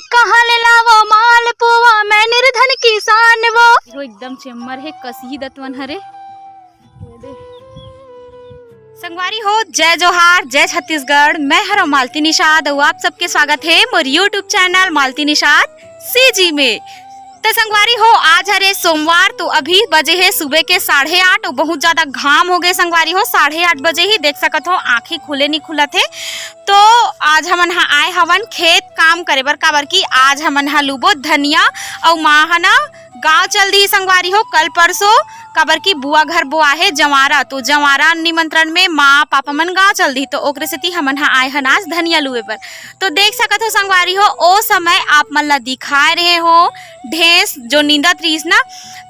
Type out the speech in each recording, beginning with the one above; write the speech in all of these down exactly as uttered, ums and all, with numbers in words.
कहाँ ले लावो माल पुआ, मैं निर्धन किसान वो। वो एकदम चेम्मर हे, कसही दतवन हरे। संगवारी हो, जय जोहार, जय छत्तीसगढ़। मैं हरव मालती निषाद अउ आप सबके स्वागत हे मोर YouTube channel Malti Nishad CG में। त संगवारी हो, आज हरे सोमवार, तो अभी बजे हे सुबह के साढ़े आठ अउ बहुत ज्यादा घाम हो गए संगवारी हो। साढ़े आठ बजे ही देख सकत हो, आँखी खुले नहीं खुलत हे। तो आज हमन ह आए हवन खेत काम करे बर, काबर कि आज हमन ह लूबो धनिया अउ माँ ह ना गाँव चल दी संगवारी हो कल परसों, काबर कि बुआ घर बोआ हे जंवारा, तो जंवारा निमंत्रण में माँ पापा मन गाँव चल दी, तो ओकरे सेती हमन ह आए हन आज धनिया लुए बर। तो देख सकत हो संगवारी हो, ओ समय आप मन ला दिखाए रहे हो ढेंस जो नींदत रहिस ना,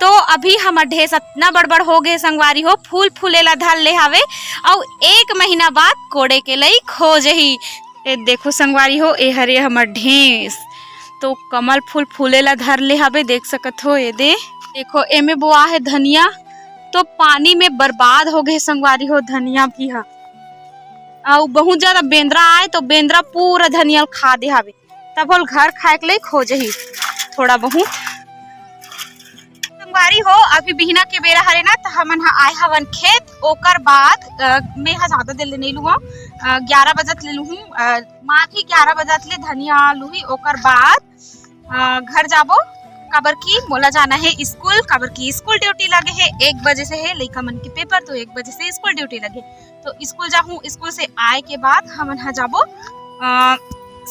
तो अभी हमर ढेंस अतना बड़ बड़ हो गए संगवारी हो, फूल फूले ला धर ले हावे, अउ एक महीना बाद कोड़े के लइक हो जही। ए देखो संगवारी हो, ए हरे हमर ढेंस, तो कमल फूल फूले ला धर ले हावे, देख सकत हो। ए दे देखो, एमे बोआ हे धनिया, तो पानी में बर्बाद हो गए संगवारी हो धनिया भी हा। अउ बहुत ज्यादा बेंदरा आए, तो बेंदरा पूरा धनिया ल खा दे हावे, तब ओल घर खाए के लइक हो जही थोड़ा बहुत। संगवारी हो, अभी बिहना के बेरा हरे ना, त हमन ह आए हवन खेत। ओकर बाद, अ, मैं ह ज्यादा देर ले नहीं लुआ, अ, ग्यारह बजत ले लुहूँ, अ, माँ भी ग्यारह बजत ले धनिया लुही। ओकर बाद, अ, घर जाबो, काबर कि मोला जाना हे स्कूल, काबर कि स्कूल ड्यूटी लगे हे, एक बजे से हे लइका मन के पेपर, तो एक बजे से स्कूल ड्यूटी लगे। तो स्कूल जाहूँ, स्कूल से आए के बाद हमन ह जाबो, अ,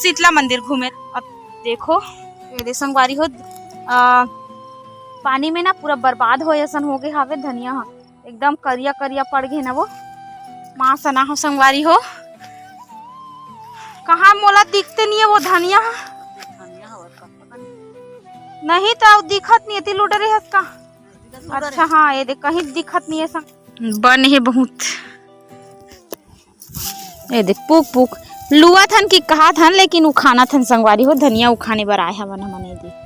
शीतला मंदिर घूमे। अब देखो, ये दे संगवारी हो, अ, पानी में ना पूरा बर्बाद होए असन हो गए हावे धनिया ह, एकदम करिया करिया पड़ गए ना वो। माँ सना हो संगवारी हो, कहाँ मोला दिखते नहीं है वो धनिया ह। नहीं तो अउ दिखत नहीं है, तिल उडरे हस का? अच्छा हाँ, ये देख कहीं दिखत नहीं है संग। बन हे बहुत। ए देख, पुक पुक लुआ थन कि कहा थन, लेकिन उखाना थन संगवारी हो, धनिया उखाने बर आए हवन हमन। ए दे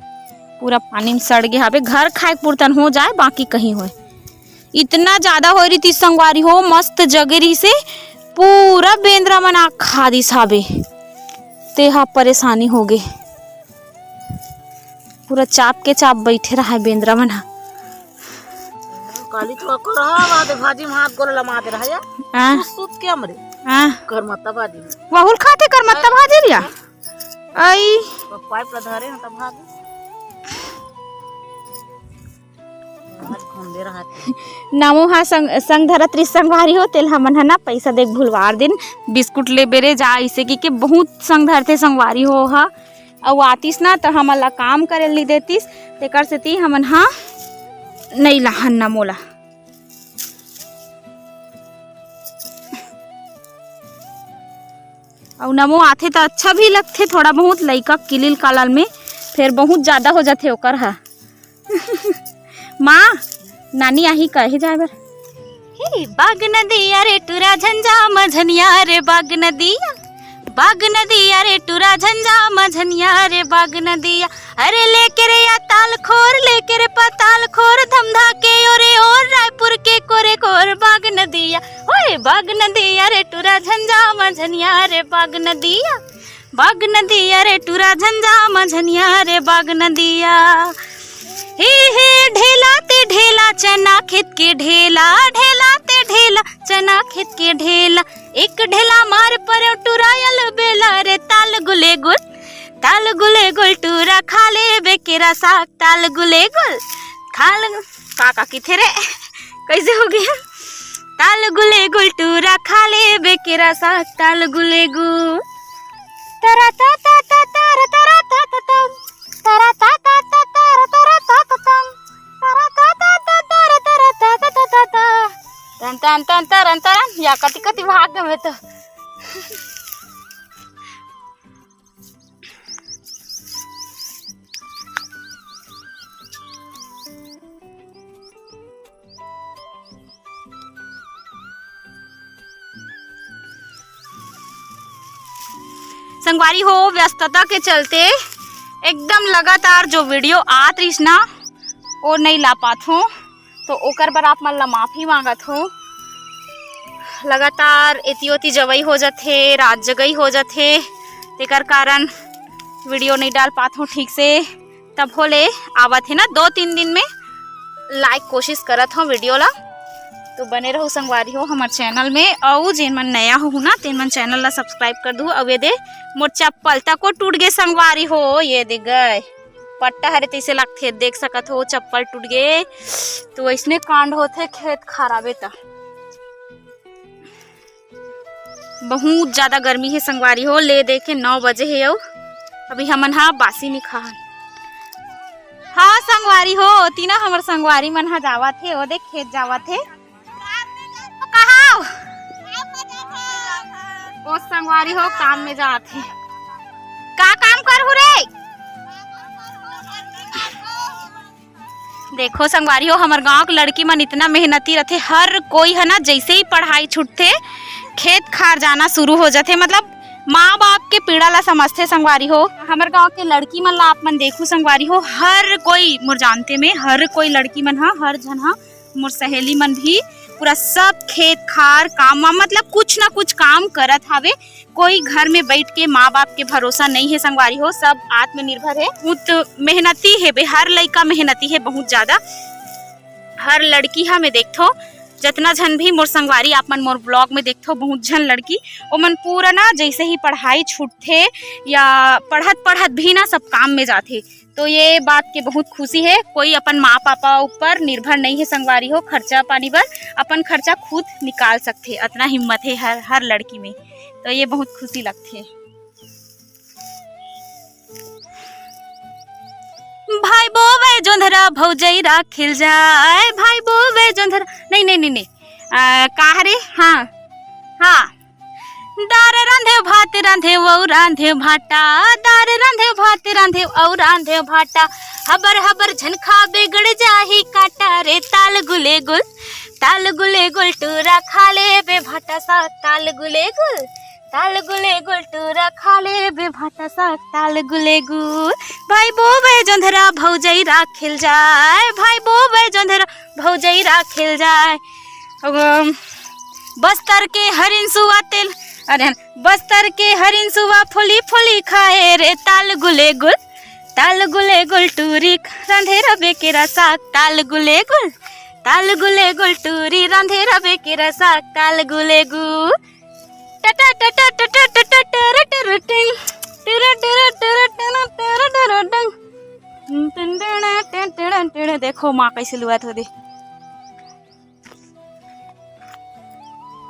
पूरा पानी में सड़ गए हवे, घर खाए पुरतन हो जाए, बाकी कहीं होए। इतना ज्यादा होए रहितिस संगवारी हो, मस्त जगे रहिसे, पूरा बेंदरा मन आ खा दिस हावे, तेहा परेशानी हो गे। पूरा चाप के चाप बैठे रहा है बेंदरा मन ह। काली तो को रहा, वहाँ दे भाजी में हाथ गोल लमा दे रहा है। हाँ। सूत सूत के हमरे। हाँ। करमत्ता भाजी में। वहुल खाते करमत्ता भाजी लिया। आई। पाइप ला धरे हैं तब भाजी। आज घूमते रहा। नमो हा संग, संग धरत रिस संगवारी हो, तेल हमन ह ना पैसा देख भुलवार दिन बिस्कुट ले बेरे जा, इसे कि के बहुत संग धरते संगवारी हो हा। अउ आतिस ना, त हमन ला काम करे ल नइ देतिस, तेकर सेती हमन हा नइ लाहन ना मोला। अउ नमो आथे त अच्छा भी लगथे, थोड़ा बहुत लइका किलिल कालल में, फेर बहुत ज्यादा हो जाथे ओकर हा। माँ, नानी आही कहे जाए बर। हे बाग नदिया रे टूरा झंझा मझनिया रे बाग नदिया, बाग नदिया रे टूरा झंझा मझनिया रे बाग नदिया। अरे लेके रे या ताल खोर, लेके रे पताल खोर, धमधा के ओरे ओर रायपुर के कोरे कोर बाग नदिया। ओए बाग नदिया रे टूरा झंझा मझनिया रे बाग नदिया, बाग नदिया रे टूरा झंझा मझनिया रे बाग नदिया। हे हे ढेला ते ढेला चना खेत के ढेला, ढेला ते ढेला चना खेत के ढेला। एक ढेला मार परे टुरायल बेला रे ताल गुले गुल, ताल गुले गुल टूरा खा ले बेकेरा साग, ताल गुले गुल खा ले। का का किथे रे? कैसे हो गया? ताल गुले गुल टूरा खा ले बेकेरा साग, ताल गुले गुल। तरा ता ता ता तारा तरा ता ता ता। तरा ता ता ता तारा तरा ता ता ता। तरा ता ता ता तारा तरा ता ता ता ता ता। तन तन तन तरन तरन, या कति कति भाग गए तो। संगवारी हो, व्यस्तता के चलते एकदम लगातार जो वीडियो आत रहिस ना, वो नहीं ला पात हूँ, तो ओकर बर आप मन ला माफी मांगत हूँ। लगातार एती ओती जवई हो जाथे, रात जगई हो जाथे, तेकर कारण वीडियो नहीं डाल पात हूँ ठीक से, तब होले आवत हे ना दो तीन दिन में लाइक कोशिश करत हूँ वीडियो ला। तो बने रहो संगवारी हो हमर चैनल में, अउ जेन मन नया हो ना तेन मन चैनल ला सब्सक्राइब कर दू। अउ ये दे मोर चप्पल तको टूट गे संगवारी हो, ये दे गए पट्टा हरे तैसे लगथे, देख सकत हो चप्पल टूट गे। तो ऐसने कांड होथे खेत खार आबे त। बहुत ज्यादा गर्मी हे संगवारी हो, ले देखे नौ बजे हे अउ अभी हमन हा बासी नी खाहन। हाँ संगवारी हो, तीना हमर संगवारी मन हा जावत हे, ओ देख खेत जावत हे। कहाँ? ओ संगवारी हो काम में जात हे। का काम करहु रे? देखो संगवारी हो, हमर गांव के लड़की मन इतना मेहनती रथे। हर कोई है ना, जैसे ही पढ़ाई छूटथे, खेत खार जाना शुरू हो जाथे। मतलब माँ बाप के पीड़ा ला समझथे संगवारी हो। हमर गांव के लड़की मन ला आप मन देखू संगवारी हो, हर कोई मोर जानते में हर कोई लड़की मन हा, हर झन हा, मोर सहेली मन भी पूरा सब खेत खार काम वाम, मतलब कुछ ना कुछ काम करत हावे। कोई घर में बैठ के माँ बाप के भरोसा नहीं है संगवारी हो, सब आत्मनिर्भर है। बहुत मेहनती है बे, हर लइका मेहनती है बहुत ज्यादा। हर लड़की हा मैं देखथो, जतना झन भी मोर संगवारी आप मन मोर ब्लॉग में देखथो, बहुत झन लड़की ओमन पूरा ना जैसे ही पढ़ाई छूटथे या पढ़त पढ़त भी ना सब काम में जाथे। तो ये बात के बहुत खुशी है, कोई अपन माँ पापा ऊपर निर्भर नहीं है संगवारी हो, खर्चा पानी बर अपन खर्चा खुद निकाल सकथे, अतना हिम्मत है हर हर लड़की में। तो ये बहुत खुशी लगथे। भाई बोवे जोंधरा भौजई राखिल जाए, भाई बोवे जोंधरा, नहीं नहीं नहीं नहीं, आ, का हरे, हाँ हाँ। दार रांधे भात रांधे वो रांधे भाटा, दार रांधे भात रांधे औ रांधे भाटा, हबर हबर झन खा बिगड़ जाही काटा रे ताल गुले गुल, ताल गुले गुल टूरा खा ले बे भाटा सा ताल गुले गुल, ताल गुले गुल टूरा खा ले बे भाटा सा ताल गुले गुल। भाई बोवे जोंधरा भौजई राखिल जाए, भाई बोवे जोंधरा भौजई राखिल जाए। अगम, बस्तर के हरिन सुआ तेल, अरे बस्तर के हरिन सुआ फोली फोली खाए रे ताल गुले गुल, ताल गुले गुल टूरी रांधे रबे के रसाक ताल गुले गुल, ताल गुले गुल टूरी रांधे रबे के रसाक ताल गुले गुल। टटा टटा टटा टटा टर टर टिंग, टर टर टर टर टर टर टर टिंग। टन टन टन टन टन। देखो माँ कैसे लुआत हो दे।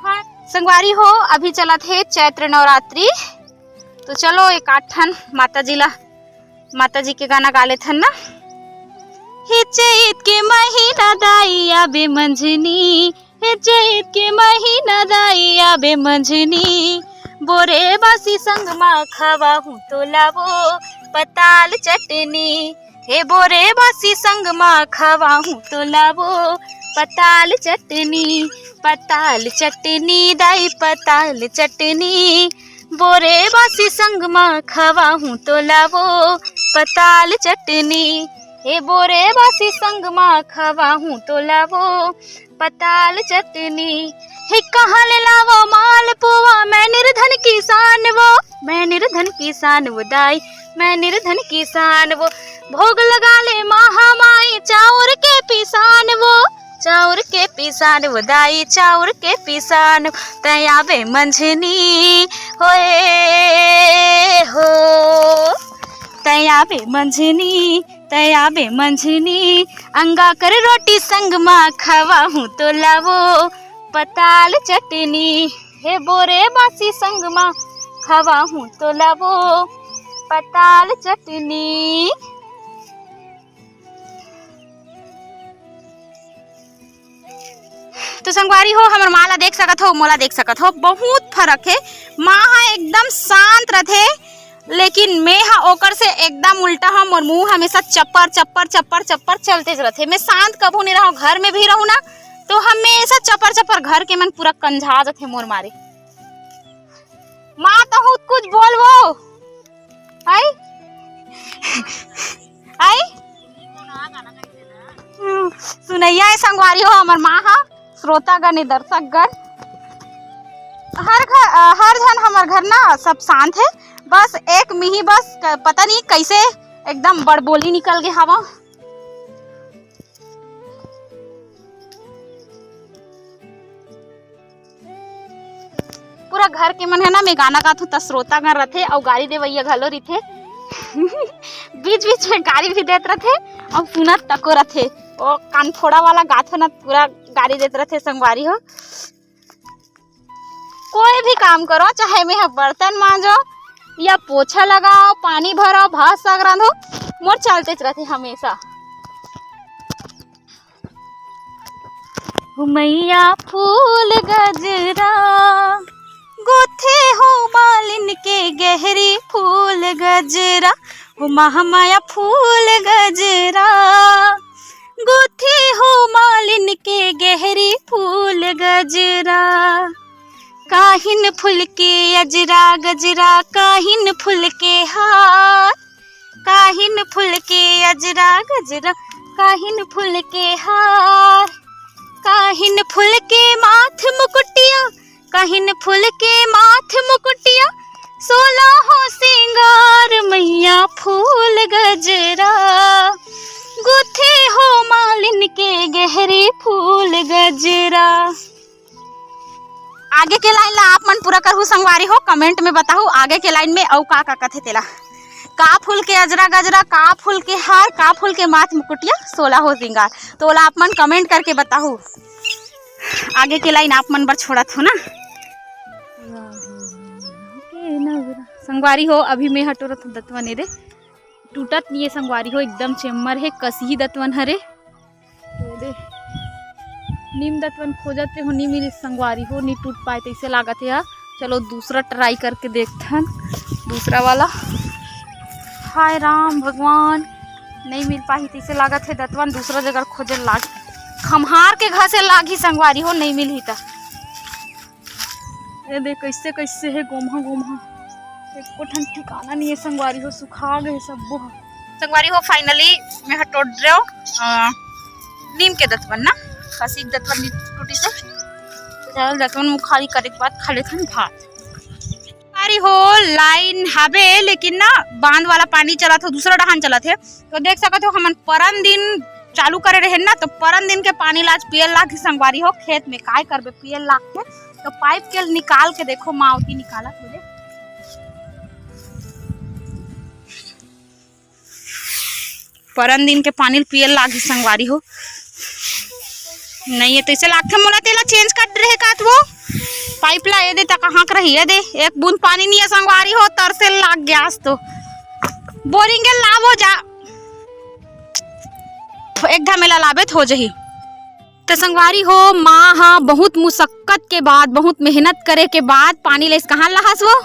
हाँ संगवारी हो, अभी चलत हे चैत्र नवरात्रि, तो चलो एक आध ठन माता जी ला, माता जी के गाना गा लेथन ना। हे चैत के महीना दाई आबे मंझनी, हे चैत के महीना दाई आबे मंझनी, बोरे बासी संग मा खवाहूँ तोला वो पताल चटनी। हे बोरे बासी संग मा खवाहूँ तोला वो पताल चटनी, पताल चटनी दाई पताल चटनी। बोरे बासी संग मा खवाहूँ तोला वो पताल चटनी। हे बोरे बासी संग मा खवाहूँ तोला वो पताल चटनी। हे कहाँ ले लावो माल पुआ, मैं निर्धन किसान वो, मैं निर्धन किसान वो दाई, मैं निर्धन किसान वो। भोग लगा ले महामाई चाउर के पिसान वो, चाउर के पिसान वो दाई, चाउर के पिसान। तै आबे मंझनी होए हो, तै आबे मंझनी, तै आबे मंझनी, अंगा कर रोटी संग मा खवाहूँ तोला वो पताल चटनी। हे बोरे बासी संग मा खवाहूँ तोला वो पताल चटनी। तो संगवारी हो, हमर माँ ला देख सकत हो, मोला देख सकत हो, बहुत फरक हे। माँ ह एकदम शांत रथे, लेकिन मैं ह ओकर से एकदम उल्टा हूँ। मोर मुंह हमेशा चप्पर चप्पर चप्पर चप्पर चलते रथे। मैं शांत कभू नहीं रहूँ, घर में भी रहूँ ना तो हमेशा चप्पर चप्पर, घर के मन पूरा कंझा जथे मोर मारे। माँ तो कुछ बोल वो। आई? आई? हम्म, सुनैया है संगवारी हो, हमर माँ हा, श्रोतागण है, दर्शकगण। हर घर, अ, हर झन हमर घर ना सब शांत है, बस एक मिही बस क-, पता नहीं कैसे एकदम बड़बोली निकल गे हवा। पूरा घर के मन है ना, मैं गाना गाथू त श्रोतागण रथे अउ गारी देवैया घलो रथे। बीच बीच में गारी भी देत रथे अउ सुनत तको रथे। ओ कान फोड़ा वाला गाथो ना, पूरा गारी देत रथे संगवारी हो। कोई भी काम करो, चाहे मैं ह बर्तन मांजो या पोछा लगाओ, पानी भरो, भात साग रांधो, मोर चलतेच रथे हमेशा। हुमैया फूल गजरा गोथे हो मालिन के गहरी फूल गजरा, हो महामाया फूल गजरा गोथे हो मालिन के गहरी फूल गजरा। काहिन फूल के अजरा गजरा, काहिन फूल के हार, काहिन फूल के अजरा गजरा, काहिन फूल के हार, काहिन फूल के माथ मुकुटिया, काहिन फूल के माथ मुकुटिया, सोला हो सिंगार मैया फूल गजरा, गुथे हो मालिन के गहरी फूल गजरा। आगे के लाइन ला आप मन पूरा करहु संगवारी हो, कमेंट में बताहु आगे के लाइन में अउ का का कथे तेला। का फूल के अजरा गजरा, का फूल के हार, का फूल के माथ मुकुटिया, सोला हो सिंगार। तो ओला आप मन कमेंट करके बताहु। आगे के लाइन आप मन बर छोड़त हो ना। संगवारी हो, अभी मैं हटोरत हूँ दतवन, ए दे टूटत नहीं है संगवारी हो, एकदम चेम्मर है, कसही दतवन हरे। ए दे नीम दतवन खोजत हो, नी मिली संगवारी हो, नी टूट पाए तैसे लागत है। चलो दूसरा ट्राई करके देखथन, दूसरा वाला। हाय राम भगवान, नहीं मिल पाही तैसे लागत है दतवन, दूसरा जगह खोजे लाग, खम्हार के घसे लागी संगवारी हो, नहीं मिलही त। ए दे कैसे कैसे है गोम्हा गोम्हा, एको ठन ठिकाना नहीं है संगवारी हो, सुखा गए सब्बो ह। संगवारी हो, finally मैं हटोर रहे हो अ, नीम के दतवन ना, खसी के दतवन नी टूटी से। तो चल दतवन मुखारी करे के बाद खा लेथन भात। संगवारी हो, लाइन हवे लेकिन ना बांध वाला पानी चलत हो, दूसरा डहान चलत है। तो देख सकत हो हमन परन दिन चालू करे रहे ना, तो परन दिन के पानी ला आज पियल लाग संगवारी हो, खेत में काय करबे पियल लाग के। तो पाइप के निकाल के देखो, माँ ओती निकालत हो दे। परन दिन के पानी ल पियल लागही संगवारी हो। नहीं है तो इसे लागथे मोला तेला चेंज कर रहे का वो पाइप ला, ये दे तक कहाँ के रही है दे, एक बूंद पानी नहीं है संगवारी हो, तरसे लाग गया आज तो। बोरिंग के लावो जा, एक घमेला लाबे तो हो जही। तो संगवारी हो, माँ हा बहुत मुशक्कत के बाद, बहुत मेहनत करे के बाद पानी लेस कहाँ लाहस वो?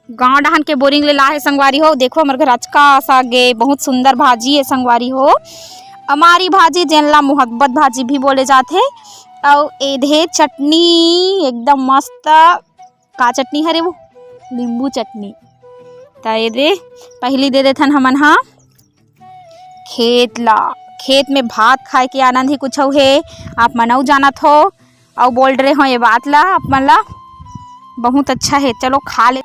गांव डहान के बोरिंग ले लाहे संगवारी हो। देखो हमर घर अचका सा गे, बहुत सुंदर भाजी है संगवारी हो, अमारी भाजी जेन ला मोहब्बत भाजी भी बोले जाथे। अउ एदे चटनी एकदम मस्त, का चटनी हरे वो? नींबू चटनी। त एदे पहली दे देथन हमन हा खेत ला, खेत में भात खाए के आनंद ही कुछ हे। आप मन अउ जानत हो, अउ बोल रहे हो ये बात ला, आप मन ला बहुत अच्छा है। चलो खा ले।